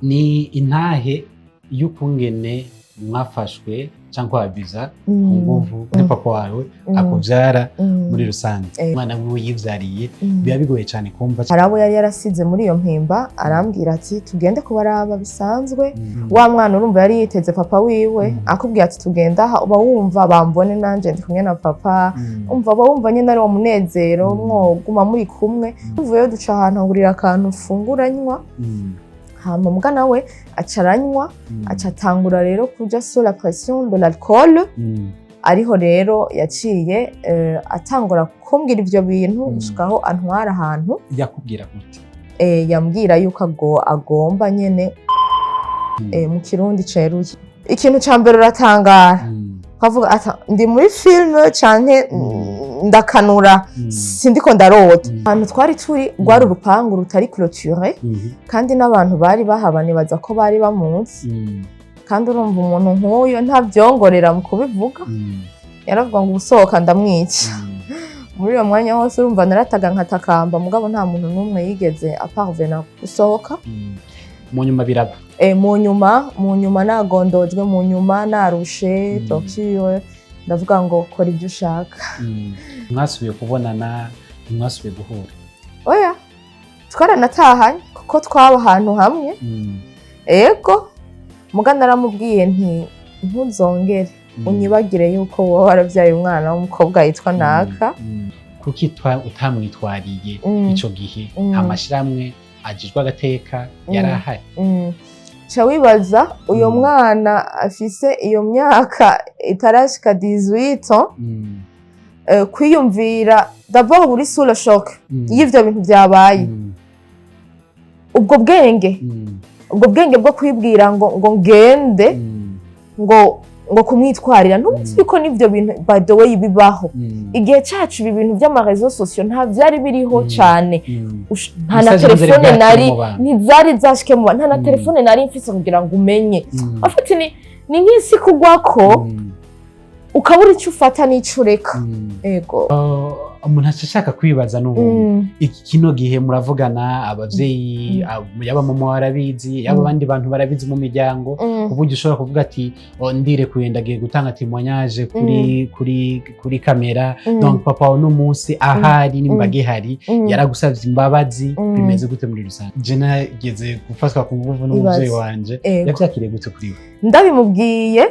Ni intahe y'ukungene mwafashwe cyangwa wabiza ku nguvu ni papa wawe akuvyara muri rusange, umwana wiwe yivyariye, biba bigoye cyane kumva. Hari abo yari yarasize muri iyo mpimba, arambwira ati tugende kubaraba bisanzwe. Wa mwana urumva yari yiteze papa wiwe, akubwiye ati tugende aha, uba wumva bambone nanje ndi kumwe na papa. Umva, uba wumva nyine ari uwo munezero, mwoguma muri kumwe. Tuvuyeyo duca ahantu ngurira akantu mfungura nywa, hama mbwa nawe aca aranywa, aca atangura rero kuja sous la pression de l'alcool. Ariho rero yaciye atangura kumbwira ivyo bintu, gushikaho antwara ahantu. Yakubwira gute? Yambwira yuko agomba nyene, mu Kirundi ceruye, ikintu ca mbere uratangara, ukavuga ata ndi muri film canke ndakanura, sindiko ndarota. Ahantu twari turi rwari urupangu rutari clôturé, kandi n'abantu bari bahaba nibaza ko bari bamuzi. Kandi urumva umuntu nk'uyo ntavyongorera mu kubivuga, yaravuga ngo usohoka ndamwica. Muri uyo mwanya wose urumva narataga nkatakamba, mugabo nta muntu n'umwe yigeze aparvena gusohoka. Mu nyuma biraba. Mu nyuma nagondojwe, mu nyuma narushe, torture, ndavuga ngo kora ibyo ushaka. Mwasubiye kubonana? Ntimwasubiye guhura? Oya, twaranatahanye kuko twaba ahantu hamwe. Ego, muga naramubwiye nti ntuzongere unyibagire yuko wowe warabyaye umwana w'umukobwa yitwa naka. Kuki utamwitwariye ico gihe? Amashirahamwe ajejwe agateka yari ahari. Ca wibaza uyo mwana afise iyo myaka itarashika 18 ans, kwiyumvira d'abord uri sous le choc y'ivyo bintu vyabaye, ubwo bwenge, ubwo bwenge bwo kwibwira ngo ngende ngo kumwitwarira, ntuzi yuko n'ivyo bintu by the way bibaho. Igihe cacu ibi bintu vy'ama réseaux sociaux nta vyari biriho cane. Nta na Message ntizari telefone bwakire nari mu bantu. ntizari zashike mu bantu, nta na telefone nari mfise kugira ngo umenye. Afite ni nk'isi kugwako, ukabura icyo ufata n'icyo ureka. Ego. Umuntu ashaka kwibaza n'ubundi, iki kino gihe muravugana abavyeyi, yaba mama warabizi, yaba abandi bantu barabizi mu miryango, ku buryo ushobora kuvuga ati: "Oh, ndirekuye, ndagiye gutanga témoignage kuri kamera." Donc papa wawe uno munsi ahari, nimba agihari, yaragusavye imbabazi? Bimeze gute muri rusange? Je nageze gufatwa ku nguvu n'umuvyeyi Ibaze. wanje. Ego. Yavyakiriye gute kuri we? Ndabimubwiye,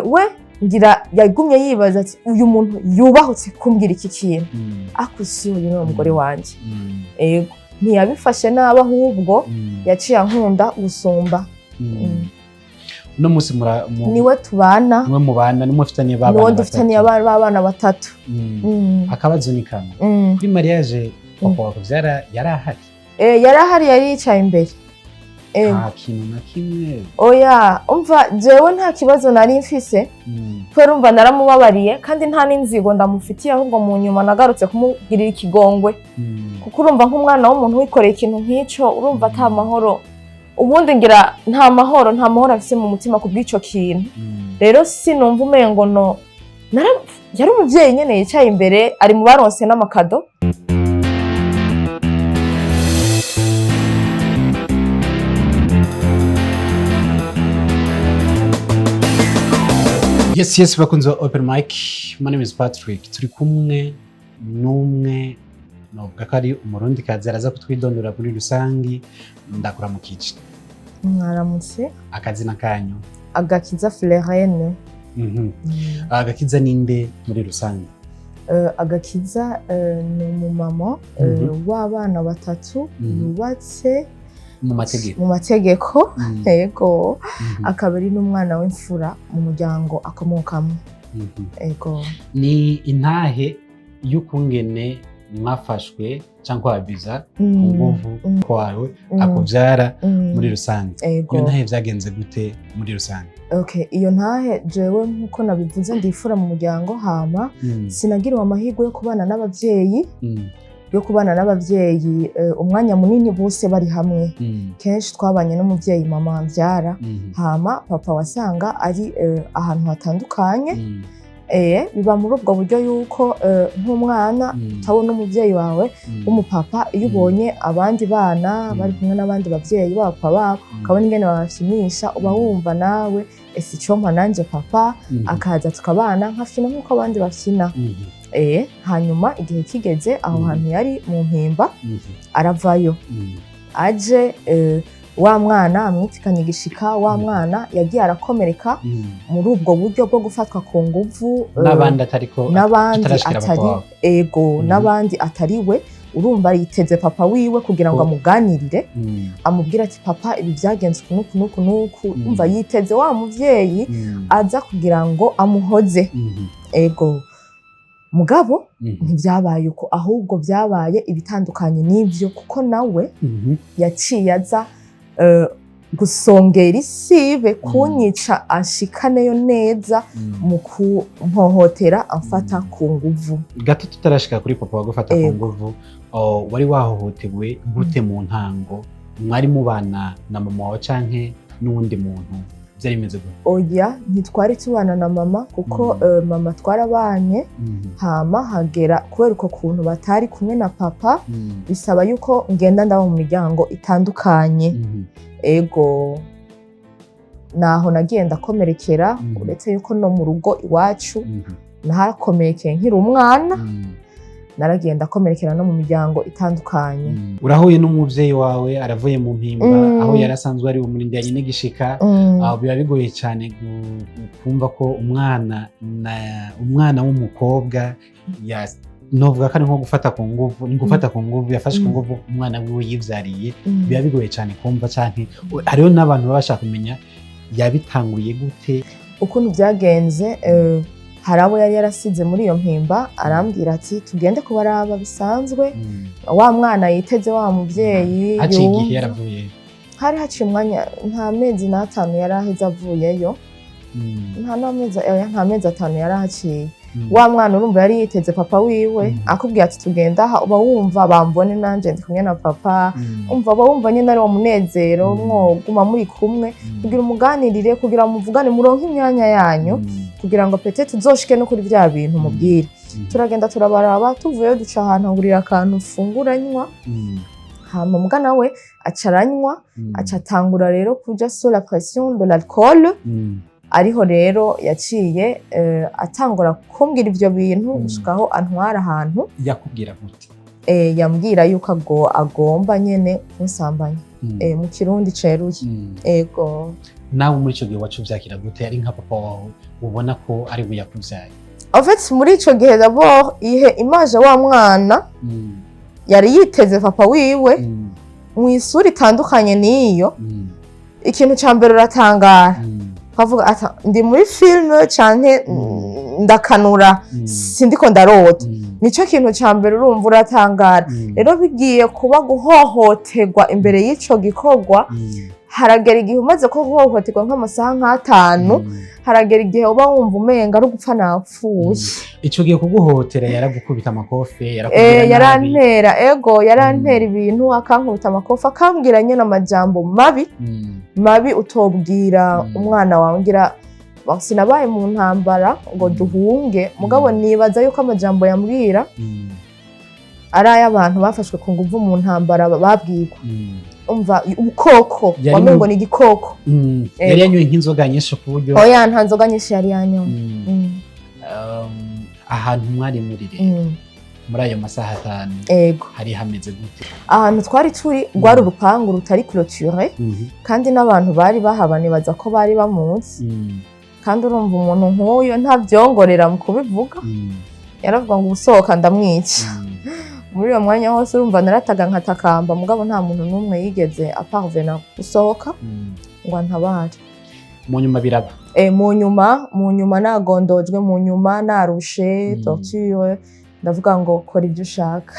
we ngira yagumye yibaza ati uyu muntu yubahutse kumbwira iki kintu, ako si uyu ni umugore wanje. Ego, ntiyabifashe nabi, ahubwo yaciye ankunda gusumba. Uno munsi Niwe tubana. Niwe mubana, nimwe mufitaniye babana Niwe dufitaniye batatu. Abana batatu. Akabazo ni kamwe: kuri mariage papa wakuvyara yari ahari? Yari ahari, yari yicaye imbere. Ego. Nta kintu na kimwe? Oya, umva, jewe nta kibazo nari mfise, kubera umva naramubabariye kandi nta n'inzigo ndamufitiye. Ahubwo mu nyuma nagarutse kumugirira ikigongwe, kuko urumva nk'umwana w'umuntu wikoreye ikintu nk'ico, urumva ata mahoro, ubundi ngira nta mahoro afise mu mutima ku bw'ico kintu. Rero sinumva umengo no yari umuvyeyi nyene yicaye imbere, ari mu baronse n'ama cadeaux. Yes, bakunze ba Open Mic, my name is Patrick. Turi kumwe n'umwe novuga ko ari umurundikazi, araza kutwidondora muri rusangi. Ndakuramukije. Mwaramutse. Akazina kanyu? Agakiza Flerene. Agakiza ninde muri rusange? Agakiza ni umumama w'abana batatu, yubatse mu mategeko. Mu mategeko, yego. Akaba ari n'umwana w'imfura mu muryango akomokamo. Yego. Ni intahe y'ukungene mwafashwe cyangwa wabiza ku nguvu kwawe akuvyara muri rusange. Ego. Iyo ntahe vyagenze gute muri rusange? Okay, iyo ntahe, jewe nkuko nabivuze ndifura mu muryango, hama sinagiriwe amahirwe yo kubana n'abavyeyi, yo kubana n'abavyeyi umwanya munini bose bari hamwe. Kenshi twabanye n'umuvyeyi mama mvyara, hama papa wasanga ari ahantu hatandukanye. Biba muri ubwo buryo yuko nk'umwana utabona umuvyeyi wawe w'umupapa, iyo ubonye abandi bana bari kumwe n'abandi bavyeyi b'abapapa babo, ukabona ingene babashimisha, uba wumva nawe: ese icompa nanje papa akaza tukabana, nkafyina nk'uko abandi bafyina? Hanyuma igihe kigeze aho hantu yari mu Mpimba, aravayo, aje wa mwana amwitikanye igishika. Wa mwana yagiye arakomereka muri ubwo buryo bwo gufatwa ku nguvu n'abandi atariko n'abandi tutarashikira papa atari wawe. Ego, n'abandi atari we. Urumva yiteze papa wiwe kugira ngo amuganirire, amubwire ati: "Papa, ibi byagenze uku n'uku n'uku n'uku." Umva, yiteze wa muvyeyi aza kugira ngo amuhoze. Ego, mugabo ntibyabaye uko, ahubwo byabaye ibitandukanye n'ibyo, kuko nawe yaciye aza gusongera isibe, kunyica, anshikaneyo neza mu kumpohotera, amfata ku nguvu. Gato tutarashika kuri papa wagufata ku nguvu, oh, wari wahohotewe gute mu ntango? Mwari mubana na mama wawe canke n'uwundi muntu? Byari bimeze gute? Oya, ntitwari tubana na mama, kuko mama twarabanye, hama hagera kubera uko kuntu batari kumwe na papa, bisaba yuko ngenda ndaba mu miryango itandukanye. Ego, naho nagiye ndakomerekera. Uretse yuko no mu rugo iwacu nahakomerekeye nkiri umwana, naragiye ndakomerekera no mu miryango itandukanye. Urahuye n'umuvyeyi wawe, aravuye mu Mpimba, aho yari asanzwe ari umurindanye n'igishika. Biba bigoye cyane kumva ko umwana w'umukobwa ya novuga ko ari nko gufata ku nguvu, ni gufata ku nguvu, yafashe ku nguvu umwana wiwe yivyariye. Biba bigoye cyane kumva, canke hariho n'abantu baba bashaka kumenya yabitanguye gute. Ukuntu byagenze, hari abo yari yarasize muri iyo Mpimba, arambwira ati: "Tugende kubaraba bisanzwe." Wa mwana yiteze wa muvyeyi Haciye igihe yumva. yaravuye? Hari haciye umwanya, nta mezi n'atanu yari aheze avuyeyo. Nta n'amezi, oya, nta mezi 5 yari ahaciye. Wa mwana, urumva, yari yiteze papa wiwe. Akubwiye ati: "Tugenda aha", uba wumva bambone nanje ndi kumwe na papa. Umva, uba wumva nyine ari uwo munezero, mwoguma muri kumwe kugira umuganirire, kugira muvugane, muronke imyanya yanyu, kugira ngo peut-être uzoshike no kuri vya bintu mubwire. Turagenda turabaraba, tuvuyeyo duca ahantu ngurira akantu mfungura nywa. Hama muga nawe aca aranywa, aca atangura rero kuja sous la pression de l'alcool. Ariho rero yaciye atangura kumbwira ivyo bintu, gushikaho antwara ahantu. Yakubwira gute? Yambwira yuko agomba nyene kunsambanya, mu Kirundi ceruye. Ego. Nawe muri ico gihe wacu uvyakira gute, ari nka papa wawe ubona ko ari we yakuvyaye? En fait, muri ico gihe, d'abord ihe image wa mwana yari yiteze papa wiwe mu isura itandukanye n'iyo. Ikintu ca mbere uratangara, ukavuga ata ndi muri filme canke ndakanura, sindiko ndarota. Nico kintu ca mbere, urumva uratangara. Rero bigiye kuba guhohoterwa imbere y'ico gikorwa, haragera igihe umaze ko guhohoterwa nk'amasaha nk'atanu, haragera igihe uba wumva umenga ari ugupfa napfuye. Ico gihe kuguhotera, yaragukubita amakofe, yarakubwira nabi? Yarantera, ego, yarantera ibintu, akankubita amakofi, akambwira nyine amajambo mabi, mabi utobwira umwana wawe. Ngira bon, sinabaye mu ntambara ngo duhunge, mugabo nibaza yuko amajambo yambwira ari ay'abantu bafashwe ku nguvu mu ntambara babwirwa. Umva, ubukoko, wamengo ni igikoko. Yari yanyoye nk'inzoga nyinshi ku buryo? Oya, nta nzoga nyinshi yari yanyoye. Ahantu mwari muri rero muri ayo masaha 5, hari hameze gute? Ahantu twari turi rwari urupangu rutari clôturé, kandi n'abantu bari bahaba nibaza ko bari bamuzi. Kandi urumva, umuntu nk'uyo ntabyongorera mu kubivuga. Yaravuga ngo usohoka ndamwica. Muri uwo mwanya wose, urumva, narataga nkatakamba, mugabo nta muntu n'umwe yigeze aparvena gusohoka ngo antabare. Mu nyuma biraba? Mu nyuma nagondojwe, mu nyuma narushe torture, ndavuga ngo kora ibyo ushaka.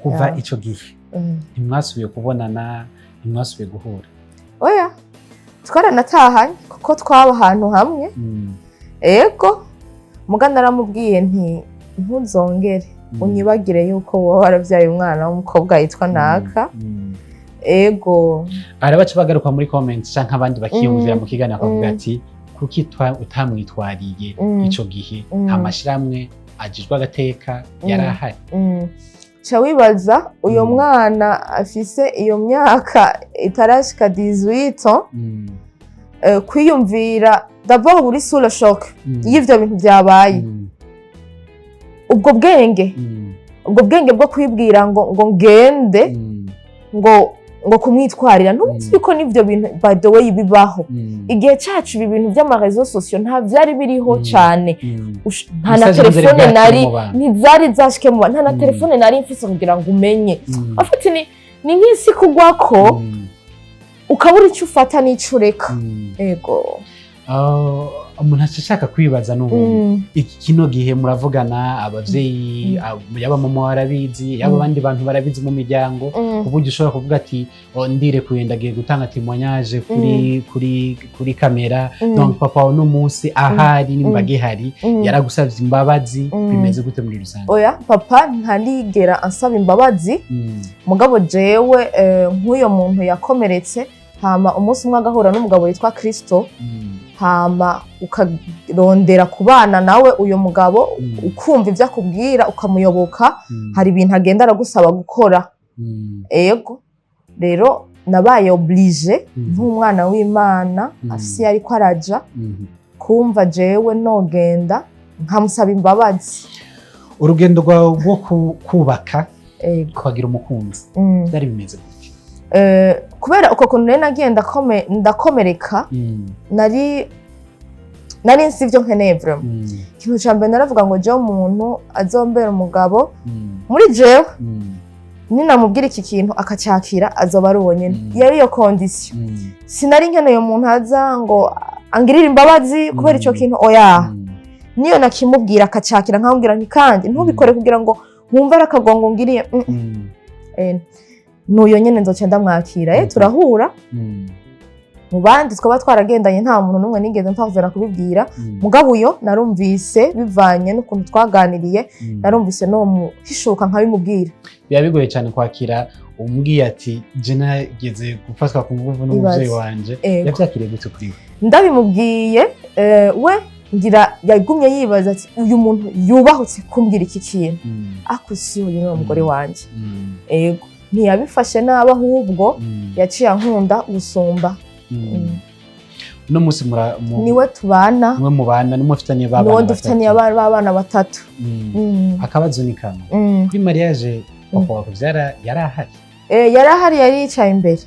Kuva ico gihe ntimwasubiye kubonana, ntimwasubiye guhura? Oya, twaranatahanye kuko twaba ahantu hamwe. Ego, muga naramubwiye nti: "Ntuzongere unyibagire yuko wowe warabyaye umwana w'umukobwa yitwa naka." Ego. Hari abaca bagaruka muri comments canke abandi bakiyumvira mu kiganiro bakavuga ati Kuki utamwitwariye ico gihe? Amashirahamwe ajejwe agateka yari ahari. Ca wibaza uyo mwana afise iyo myaka itarashika 18 ans, kwiyumvira d'abord uri sous le choc y'ivyo bintu vyabaye, ubwo bwenge, ubwo bwenge bwo kwibwira ngo ngende ngo kumwitwarira, ntuzi ko n'ivyo bintu, by the way, bibaho. Igihe cacu ibi bintu vy'ama réseaux sociaux nta vyari biriho cane. Nta na Message ntizari telefone bwakire nari mu bantu. ntizari zashike mu bantu, nta na telefone nari mfise kugira ngo umenye. Afite ni nk'isi kugwako, ukabura icyo ufata n'ico ureka. Ego. Ah, umuntu ashaka kwibaza n'ubundi, iki kino gihe muravugana, abavyeyi, yaba mama warabizi, yaba abandi bantu barabizi mu miryango, ku buryo ushobora kuvuga ati: "Oh, ndirekuye, ndagiye gutanga témoignage kuri kamera"? Donc papa wawe uno munsi ahari, nimba agihari, yaragusavye imbabazi? Bimeze gute muri rusange? Oya, papa ntarigera ansaba imbabazi. Mugabo jewe, nk'uyo muntu yakomeretse, hama umunsi umwe agahura n'umugabo witwa Kristo, hama ukarondera kubana nawe uyo mugabo, ukumva ibyo akubwira, ukamuyoboka, hari ibintu agenda aragusaba gukora. Ego, rero nabaye obligé nk'umwana w'Imana afise iyo ariko araja, kumva jewe nogenda nkamusaba imbabazi. Urugendo rwawe rwo kubaka, ukagira umukunzi, byari bimeze gute? Kubera uko kuntu rero nagiye ndakomereka, nari nzi ibyo nkeneye vraiment. Ikintu ca mbere naravuga ngo jewe umuntu azombera umugabo, muri jewe, ninamubwira iki kintu akacyakira, azoba ari uwo nyene. Yari iyo condition. Sinari nkeneye umuntu aza ngo angirire imbabazi kubera ico kintu, oya. Niyo nakimubwira akacyakira, nkamubwira nti kandi ntubikore kugira ngo wumve ari akagongo ngiriye. N'uyo nyene nzoca ndamwakira. Turahura. Mu bandi twaba twaragendanye, nta muntu n'umwe nigeze mpavura kubibwira. Mugabo uyo narumvise, bivanye n'ukuntu twaganiriye, narumvise no muhishuka nkabimubwira. Biba bigoye cyane kwakira umbwiye ati: "Je nageze gufatwa ku nguvu n'umuvyeyi Ibaze. wanje." Ego. Yavyakiriye gute kuri we? Ndabimubwiye, we ngira yagumye yibaza ati: "Uyu muntu yubahutse kumbwira iki kintu, ako si uyu ni umugore wanje?" Ego, ntiyabifashe nabi, ahubwo yaciye ankunda gusumba. Uno munsi Niwe tubana. Niwe mubana, nimwe mufitaniye babana Niwe dufitaniye batatu. abana b'abana batatu. Akabazo ni kamwe: kuri mariage papa wakuvyara yari ahari? Yari ahari, yari yicaye imbere.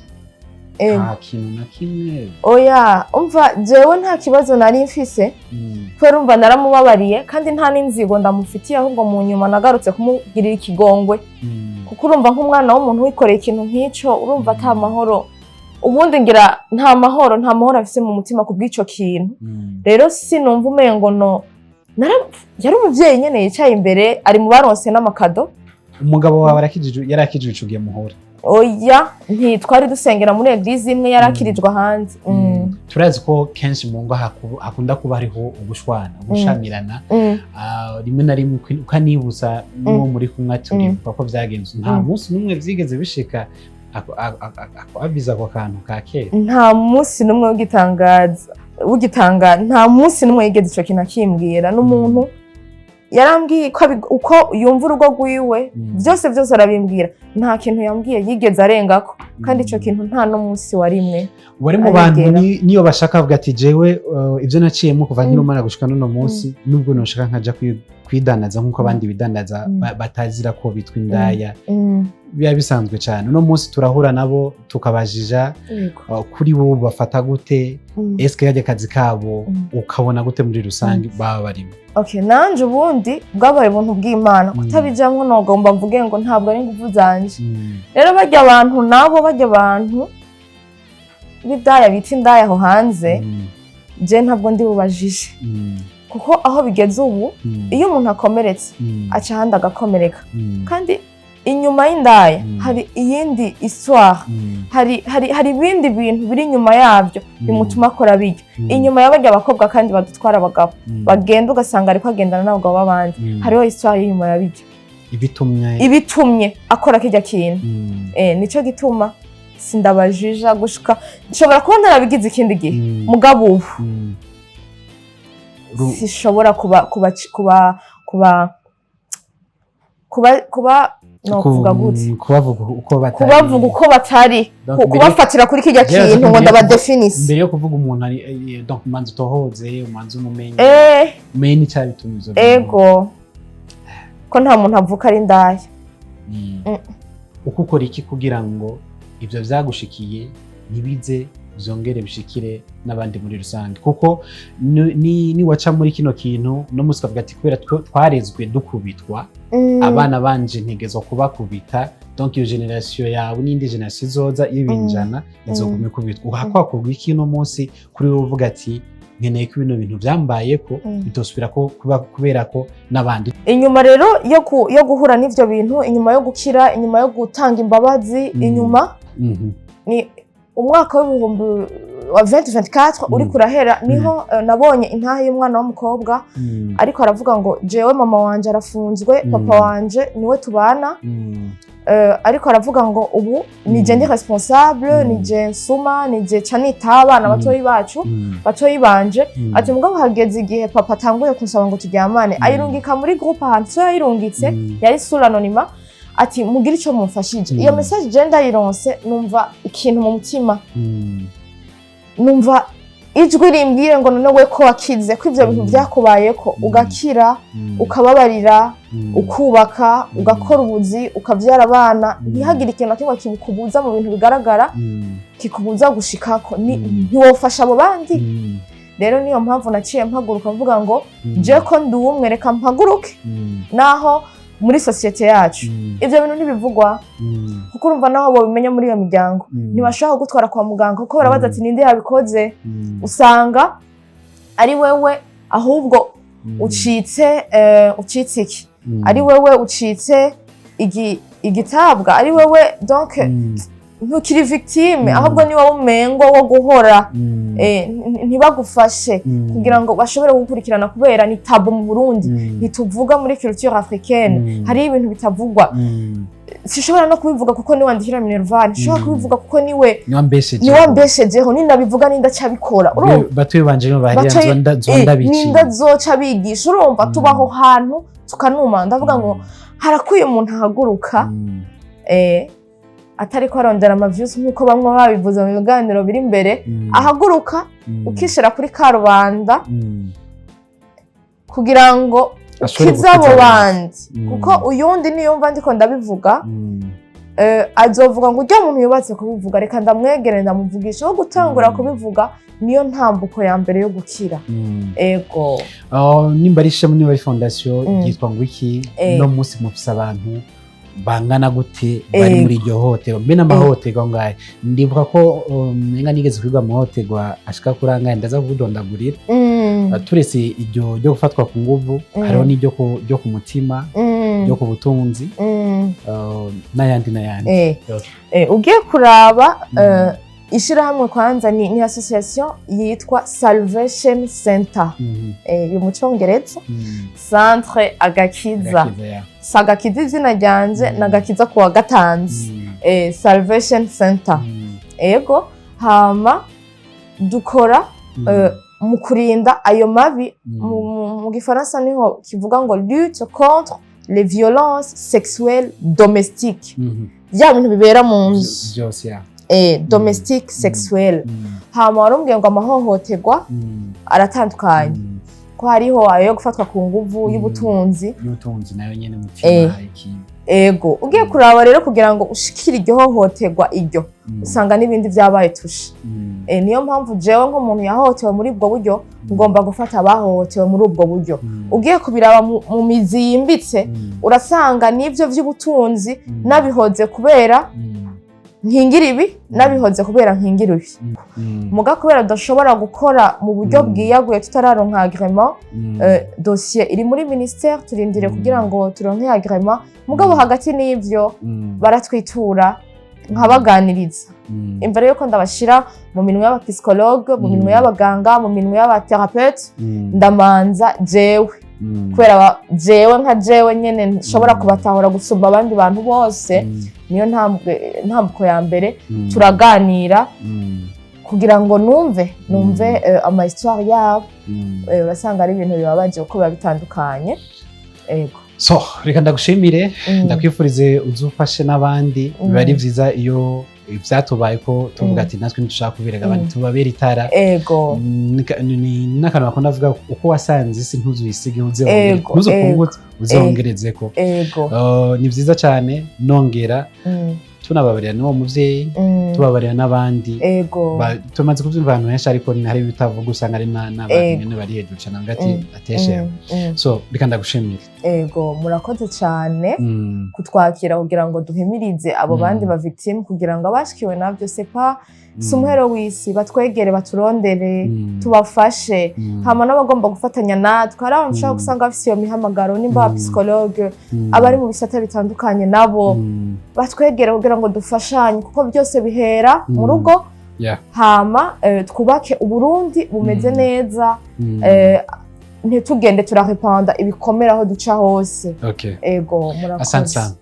Ego. Nta kintu na kimwe? Oya, umva, jewe nta kibazo nari mfise, kubera umva naramubabariye, kandi nta n'inzigo ndamufitiye. Ahubwo mu nyuma nagarutse kumugirira ikigongwe, kuko urumva nk'umwana w'umuntu wikoreye ikintu nk'icyo, urumva ata mahoro, ubundi ngira nta mahoro afise mu mutima ku bw'ico kintu. Rero sinumva umengo no yari umuvyeyi nyene yicaye imbere, ari mu baronse n'ama cadeaux. Umugabo wawe arakijijwe? Yari akijijwe ico gihe muhura? Oya, ntitwari dusengera muri église imwe, yari akirijwe hanze. Turazi ko kenshi mu ngo hakunda kuba hariho ugushwana, ugushamirana. Ah, rimwe na rimwe ukanibutsa n'uwo muri kumwe ati: "Uribuka ko vyagenze?" Nta munsi n'umwe vyigeze bishika abiza ako kantu ka kera? Nta munsi n'umwe w'igitangaza w'igitanga, nta munsi n'umwe yigeze ico kintu akimbwira. N'umuntu yarambwiye ko uko yumva urugo rwiwe, byose byose arabimbwira. Nta kintu yambwiye yigeze arengako, kandi ico kintu nta n'umunsi wa rimwe Wari mu bantu arengera. Niyo bashaka bavuga ati: "Jewe, ibyo naciyemo kuva nkiri umwana gushika n'uno munsi, nubwo noshaka nkaja kwidandaza nk'uko abandi bidandaza, batazira ko bitwa indaya." Biba bisanzwe cyane. Uno munsi turahura nabo tukabajija, kuri bo bafata gute? Eske kajya kazi kabo ukabona gute muri rusange baba barimo? Okay, nanje ubundi bwabaye ubuntu bw'Imana. Kutabijamwo, nogomba mvuge ngo ntabwo ari inguvu zanje. Rero barya abantu nabo, barya abantu b'indaya bita indaya aho hanze, je ntabwo ndi bubajije, kuko aho bigeze ubu, iyo umuntu akomeretse, aca ahandi agakomereka. Kandi inyuma y'indaya hari iyindi histoire, hari ibindi bintu biri inyuma yabyo bimutuma akora bijya. Inyuma y'abarya abakobwa kandi badutwara abagabo, bagenda ugasanga ariko agendana n'abagabo b'abandi, hariho histoire y'inyuma ya bijya ibitumye ibitumye akora kijya kintu. Nico gituma sindabajija gushika nshobora kuba ntarabigize ikindi gihe, mugabo ubu Sishobora kuba no kuvuga gute? Kubavuga uko batari. Kubavuga uko batari. Donc, kubafatira kuri kirya kintu ngo ndabadefinise. Mbere yo kuvuga umuntu ari donc umanza utohoze, umanza umumenye, umenye n'icyabituma ivyo bintu. Ego, ko nta muntu avuka ari indaya. Uko ukora iki kugira ngo ivyo vyagushikiye ntibize vyongere bishikire n'abandi muri rusange? Kuko niwaca muri kino kintu no musi ukavuga ati kubera twarezwe dukubitwa, abana banje ntegezwa kubakubita, donc iyo génération yawe n'indi génération izoza y'ibinjana izoguma ikubitwa. Uhakwakurwa iki uno munsi kuri wowe uvuga ati nkeneye ko bino bintu vyambayeko bitosubira ko kuba, kubera ko n'abandi? Inyuma rero yo guhura n'ivyo bintu, inyuma yo gukira, inyuma yo gutanga imbabazi, inyuma ni umwaka w'ibihumbi wa 2024 uriko urahera, niho nabonye intahe y'umwana w'umukobwa ariko aravuga ngo jewe mama wanje arafunzwe, papa wanje niwe tubana. Ariko aravuga ngo ubu nije ndi responsable, nije nsuma, nije ca nitaho abana batoyi bacu, batoyi banje. Ati mugabo hageze igihe papa atanguye kunsaba ngo turyamane. Ayirungika muri groupe ahantu so yayirungitse, yari sous l'anonymat, ati mugire ico mumfashije. Iyo message je ndayironse, numva ikintu mu mutima, numva ijwi rimbwire ngo none we ko wakize, ko ivyo bintu vyakubayeko, ugakira, ukababarira, ukubaka, ugakora ubuzi, ukavyara abana, ntihagire ikintu na kimwe kikubuza mu bintu bigaragara kikubuza gushikako, ntiwofasha abo bandi? Rero niyo mpamvu naciye mpaguruka mvuga ngo je ko ndi umwe, reka mpaguruke, naho muri société yacu ivyo bintu ntibivugwa, kuko urumva naho bobimenya muri iyo miryango, ntibashobora kugutwara kwa muganga, kuko barabaza ati ninde yabikoze? Usanga ari wewe ahubwo ucitse iki, ari wewe ucitse igitabwa, ari wewe, donc ntukiri victime, ahubwo ni wowe umengo wo guhora ntibagufashe kugira ngo bashobore gukurikirana, kubera ni tabou mu Burundi, ntituvuga muri culture africaine. Hariho ibintu bitavugwa. Sinshobora no kubivuga kuko niwe wandikira minerval, nshobora kubivuga kuko niwe niwe ambeshejeho. Niwe ambeshejeho. Ninabivuga nindacabikora, urumva? Batoyi banje nibo bahera. Nzonda biciye. Ninda zoca bigisha, urumva? Tubaho hantu tukanuma. Ndavuga ngo harakwiye umuntu ahaguruka, atari ko arondera ama views nk'uko bamwe babivuze mu biganiro biri imbere, ahaguruka ukishira kuri karubanda kugira ngo Ashobore ukize abo gukiza abandi. bandi, kuko uyundi niyumva ndiko ndabivuga, azovuga ngo urya muntu yubatse kubivuga, reka ndamwegere ndamuvugisha. Wo gutangura kubivuga niyo ntambuko ya mbere yo gukira. Ego. Oh, nimba ari ishami, nimba ari fondation, ryitwa ngo iki? No munsi mufise abantu bangana gute bari muri iryo hohoterwa? Mbe n'amahohoterwa ngahe? Ndibuka ko nenga nigeze kwiga amahohoterwa ashika kuri angahe, ndaza kugudondagurira. Turetse iryo ryo gufatwa ku nguvu, hariho n'iryo ryo ku mutima, ryo ku butunzi, n'ayandi n'ayandi. Yose. Ugiye kuraba, ishirahamwe kwanza ni association yitwa Salvation Center, mu Congereza, Centre Agakiza. Agakiza, ya. Si Agakiza izina ryanje, ni Agakiza kuwa gatanze. Salvation Center. Ego, hama dukora mu kurinda ayo mabi. Mu gifaransa niho kivuga ngo lutte contre les violences sexuelles domestiques, bya bintu bibera mu nzu. Byose, ya. Domestique sexuelle. Hama warumbwiye ngo amahohoterwa aratandukanye, ko hariho ayo gufatwa ku nguvu, y'ubutunzi. Y'ubutunzi nayo nyene, mutima iki. Ego, ugiye kuraba rero, kugira ngo ushikire iryo hohoterwa iryo, usanga n'ibindi vyabaye tushe. Niyo mpamvu jewe nk'umuntu yahohotewe muri ubwo buryo, ngomba gufata abahohotewe muri ubwo buryo. Ugiye kubiraba mu mizi yimbitse, urasanga n'ivyo vy'ubutunzi nabihoze kubera nkingira ibi, nabihoze kubera nkingira ibi. Muga kubera tudashobora gukora mu buryo bwiyaguye tutararonka agrément, dossier iri muri ministère, turindire kugira ngo turonke agrément. Mugabo hagati n'ivyo, baratwitura nkabaganiriza imbere yuko ndabashira mu minwe y'abapsychologue, mu minwe y'abaganga, mu minwe y'abathérapeute. Ndamanza jewe, kubera jewe nka jewe nyene nshobora kubatahura gusumba abandi bantu bose. Niyo ntambwe, ntambuko ya mbere, turaganira. Kugira ngo numve ama histoire yabo. Urasanga ari ibintu bibabaje kuko biba bitandukanye, ego. So reka ndagushimire, ndakwifurize uzufashe n'abandi. Biba ari vyiza iyo ivyatubaye ko tuvuga ati natwe ntidushaka kubereka abandi, tubabere itara. Ni n'akantu bakunda kuvuga: uko wasanze isi ntuzuyisige, ntuzopfunguze, uzongerezeko. Ni vyiza cyane, nongera tunababarira n'uwo muvyeyi, tubabarira n'abandi. Tumaze kubyumva ahantu henshi, ariko hari ibitavuga, usanga ari n'abantu nyene bari hejuru cane bavuga ati ateshewe. So reka ndagushimire. Ego, murakoze cyane kutwakira kugira ngo duhimirize abo bandi ba victime, kugira ngo abashikiwe navyo, c'est pas, si umuhero w'isi, batwegere, baturondere, tubafashe. Hama n'abagomba gufatanya natwe, hari abantu ushobora gusanga bafise iyo mihamagaro, nimba aba psychologue, abari mu bisata bitandukanye, nabo batwegere kugira ngo dufashanye, kuko byose bihera mu rugo. Hama twubake Uburundi bumeze neza, ntitugende turarepanda ibikomere aho duca hose. Ego, murakoze. Asante sana.